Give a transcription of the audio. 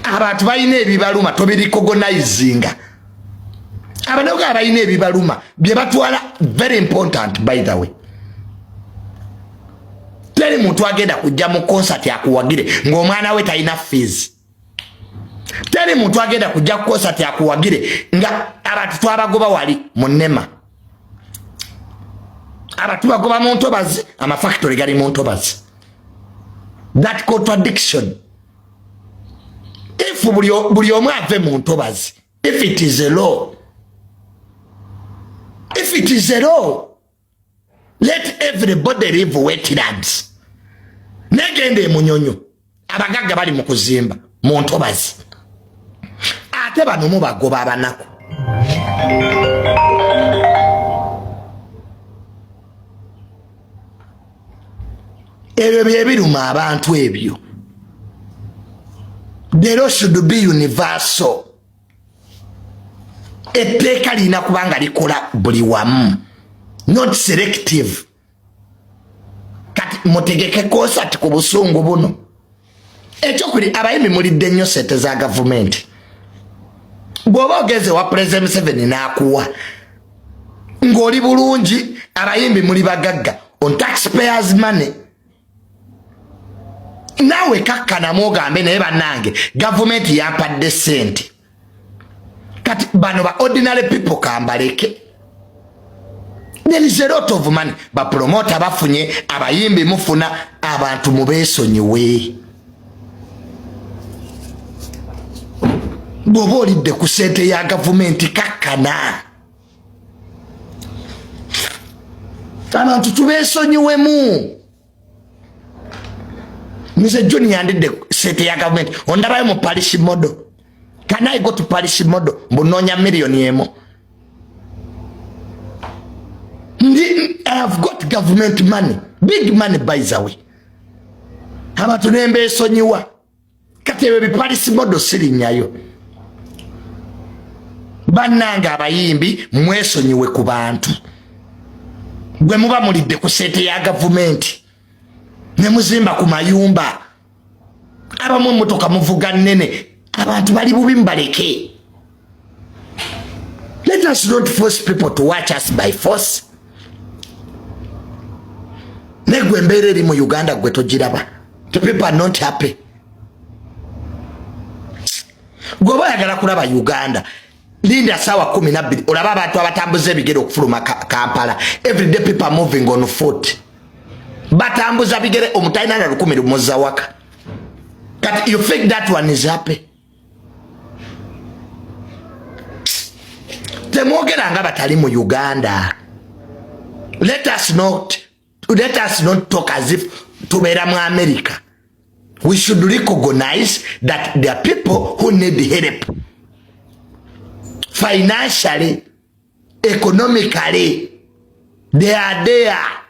Abantu balina ebibaluma, tobiricognizinga. Abanoga balina ebibaluma bye batwala very important. By the way, teri muntu agenda kujja mu concert akuwagire ng'omwana we talina fees. Teri muntu agenda kujja ku concert akuwagire nga abantu twabagoba wali mu NEMA, abantu bagoba mu ntobazi, amafactory gali mu ntobazi. That contradiction. If buli omu ave mu ntobazi, if it is a law, if it is a law, let everybody live wetlands. Negenda emunyonyo, abagagga bali mu kuzimba mu ntobazi, ate bano mubagoba abanaku. Ebyo byebiruma abantu ebyo. The law should be universal. Etteeka lirina kubanga likola buli wamu, not selective. Kati mutegeke concert ku busungu buno. Ekyokuli, abayimbi mulidde nnyo sente za gavumenti. Bw'oba ogenze wa President Museveni n'akuwa ng'oli bulungi, abayimbi muli bagagga on taxpayers' money. Naawe kakkanamu ogambe, naye bannange, gavumenti yampadde sente, kati bano ba ordinary people kambaleke. There is a lot of money. Bapromota bafunye, abayimbi mufuna, abantu mubeesonyiwe. Bw'oba olidde ku sente ya gavumenti, kakkana, abantu tubeesonyiwemu. Nze Junior ndidde sente ya gavumenti, ondabayo mu Parish Model? Can I go to Parish Model mbunoonya 1 million? Ndi, I have got government money, big money, by the way. Abantu nembeesonyiwa. Kati ebyo biParish Model sirinnyayo. Bannange abayimbi, mwesonyiwe ku bantu. Bwe muba mulidde ku sente ya gavumenti ne muzimba ku mayumba, abamu emmotoka muvuga nnene, abantu bali bubi, mubaleke. Let us not force people to watch us by force. Negwe embeera eri mu Uganda gwe togiraba? The people are not happy. Gweoba oyagala kulaba Uganda, linda sawa 12, olaba abantu abatambuza ebigere okufuluma Kampala. Everyday people are moving on foot, batambuza bigere. Omutalina na 1000 lumuzza waka. Kati you think that one is happy? Temwogera nga batali mu Uganda. Let us not talk as if tubeera mu America. We should recognize that there are people who need help financially, economically. They are there.